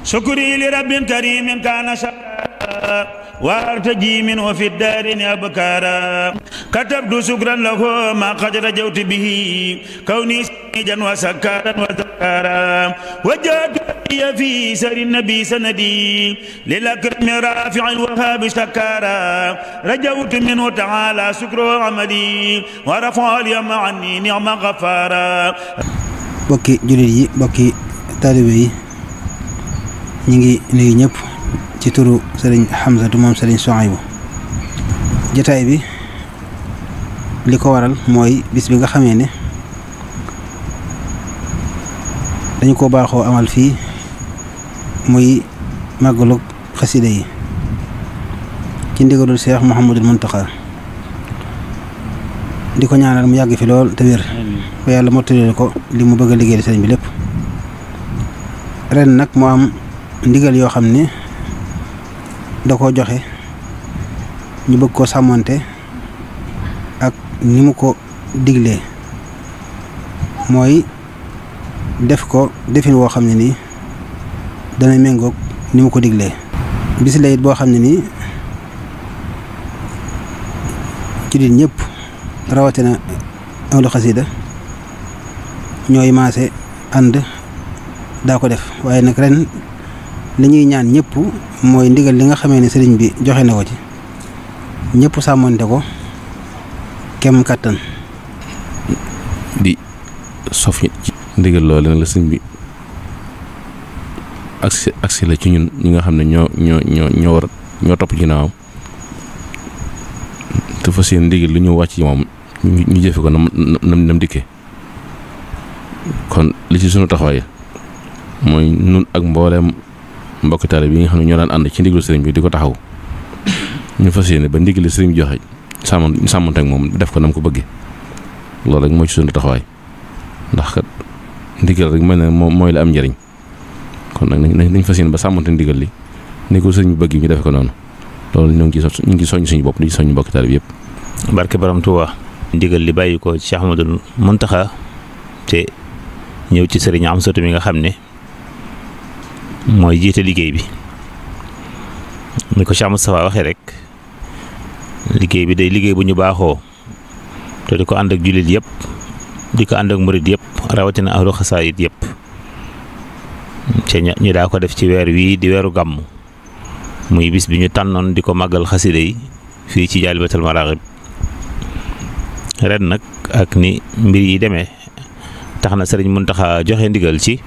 شكري لرب كريم كان شكرا وارتجي منه في الدارين أبكارا كتبت شكرا له ما قد رجوت به كوني سنيجا وسكارا وذكارا وجدت في سر النبي سندي للأكرم رافع الوهاب شكارا رجوت منه تعالى شكر عملي ورفع اليوم عني نعم غفارا. bokki jullit yi bokki taalibe yi ñi ngi nuyu ñëpp ci turu Serigne Hamzatu moom Serigne Souhaïbou. jotaay bi li ko waral mooy bis bi nga xamee ne dañu ko baaxoo amal fii muy màggalu xasida yi ci ndigalul Cheikh Mouhamadul Mountakha di ko ñaanal mu yàgg fi lool te wér ba yàlla mottali ko li mu bëgg a liggéeyal sëriñ bi lépp. ren nag mu am ndigal yoo xam ne da koo joxe ñu bëgg koo sàmmonte ak ni mu ko diglee mooy def ko defin woo xam ne nii dana méngoog ni mu ko diglee. bis la it boo xam ne nii ci dit ñëpp rawatina ahlu xasida ñooy maase ànd daa ko def waaye nag ren li ñuy ñaan ñëpp mooy ndigal li nga xamee ne sëriñ bi joxe na ko ci ñëpp sàmmonte ko kem kàttan di sof ndigal loolu nag la sëriñ bi agsi la ci ñun ñi nga xam ne ñoo topp ci ginnaawam te fas yéene ndigal lu ñu wàcc ci moom ñu jëfe ko nam dikkee. kon li ci sunu taxawaay mooy nun ak mbooleem mbokki taalibe bi nga xam ne ñoo daan ànd ci ndigalu sëriñ bi di ko taxaw ñu fas yéene ba ndigal sëriñ bi joxe sàmmante ak moom def ko nam ko bëggee loolu rek moo ci sunu taxawaay ndax kat ndigal rek mel ne mooy la am njëriñ kon nag nañ fas yéene ba sàmmante ndigal li ni ko sëriñ bi bëgg ñu defe ko noonu loolu ñu ngi soññ suñu bopp di soññ mbokki taalibe yëpp. barke Borom Touba. ndigal li bàyyi ko Cheikh Ahmadul Mountakha te ñëw ci sëriñ Amsatu mi nga xam ne mooy jiite liggéey bi ni ko Cheikh Moustapha waxee rek liggéey bi day liggéey bu ñu baaxoo te di ko ànd ak jullit yëpp di ko ànd ak murit yëpp rawatina ahlu xasaayid yëpp te ñu daa ko def ci weer wii di weeru gàmm muy bis bi ñu tànnoon di ko màggal xasida yi fii ci Dialibatoul marakhib ren nag ak ni mbir yi demee tax na sëriñ Mountakha joxe ndigal ci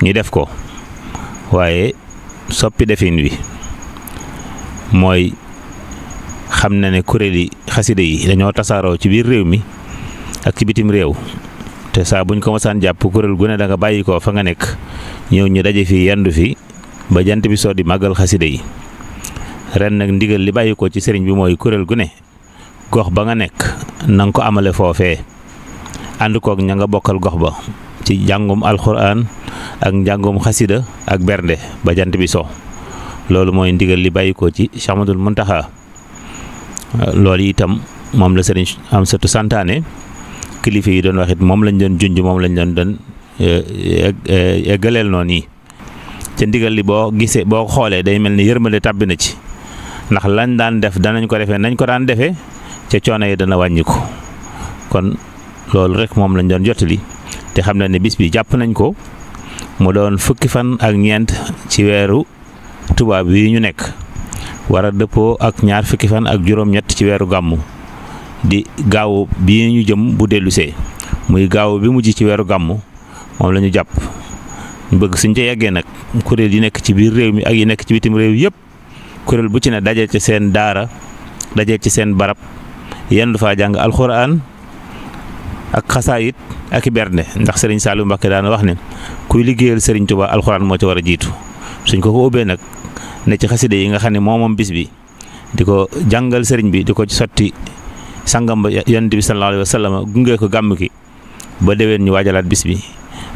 ñu def ko waaye soppi defin wi mooy xam na ne kuréeli xasida yi dañoo tasaaroo ci biir réew mi ak ci bitim réew te saa buñ ko mosaan jàpp kuréel gu ne da nga bàyyi ko fa nga nekk ñëw ñu daje fi yendu fi ba jant bi soo di màggal xasida yi ren nag ndigal li bàyyi ko ci sëriñ bi mooy kuréel gu ne gox ba nga nekk na nga ko amale foofee ànd koog ña nga bokkal gox ba ci njàngum alxuraan ak njàngum xasida ak bernde ba jant bi so loolu mooy ndigal li bàyyi ko ci Cheikh Ahmadul Mountakha loolu itam moom la sëriñ Amsatu santaane kilifa yi doon wax it moom lañ doon junj moom lañ doon eggaleel noonu yi ca ndigal li boo gisee boo xoolee day mel ni yërmale tàbbi na ci ndax lañ daan def danañ ko defee nañ ko daan defee ca coono yi dana wàññi ko kon loolu rek moom lañ doon jottali te xam na ne bis bi jàpp nañ ko mu doon fukki fan ak ñeent ci weeru tubaab yi ñu nekk war a dëppoo ak ñaar fukki fan ak juróom-ñett ci weeru gàmmu di gaaw bi ñu jëm bu dellusee muy gaaw bi mujj ci weeru gàmmu moom la ñu jàpp ñu bëgg suñ ca yeggee nag kuréel yi nekk ci biir réew mi ak yi nekk ci bitim réew yëpp kuréel bu ci ne daje ci seen daara daje ci seen barab yendu faa jàng alxuraan ak xasaayit ak i bernde ndax Serigne Saliou Mbacké daan wax ne kuy liggéeyal Serigne Touba alxuraan moo ci war a jiitu suñ ko ubbee nag ne ci xaside yi nga xam ne moom bis bi di ko jàngal Serigne bi di ko ci sotti sangam ba yonent bi sallallahu alayhi wa sallam gunge ko gàmm ki ba déwén ñu waajalaat bis bi.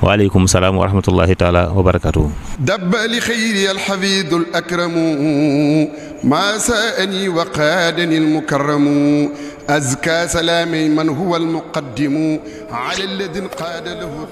waaleykum salaam wa rahmatullahi taala wa barakatuhu. dabba li xayri alxafidu alakramu ma saani wa qaadani almukarramu azka salaami man huwa almuqaddimu ala alladhi qaada lahu